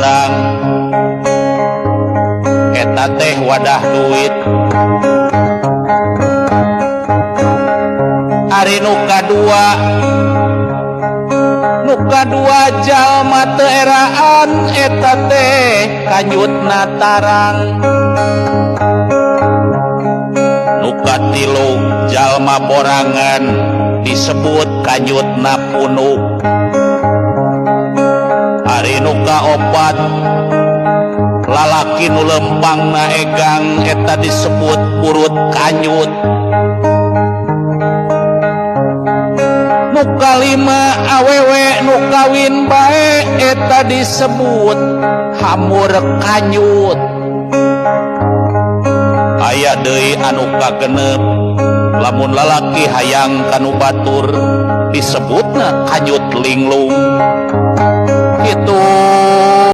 kondang eta teh wadah duit. Ari nu kadua, nu kadua jalma teu eraan eta teh kanyutna tarang. Nu katilu jalma borangan disebut kanyutna punuk. Ari nu kaopat lalaki nu lempangna egang eta disebut urut kanyut. Nu kalima awewe nu kawin bae eta disebut hamur kanyut. Aya deui anu kagenep lamun lalaki hayang kanu batur disebutna kanyut linglung. Kitu.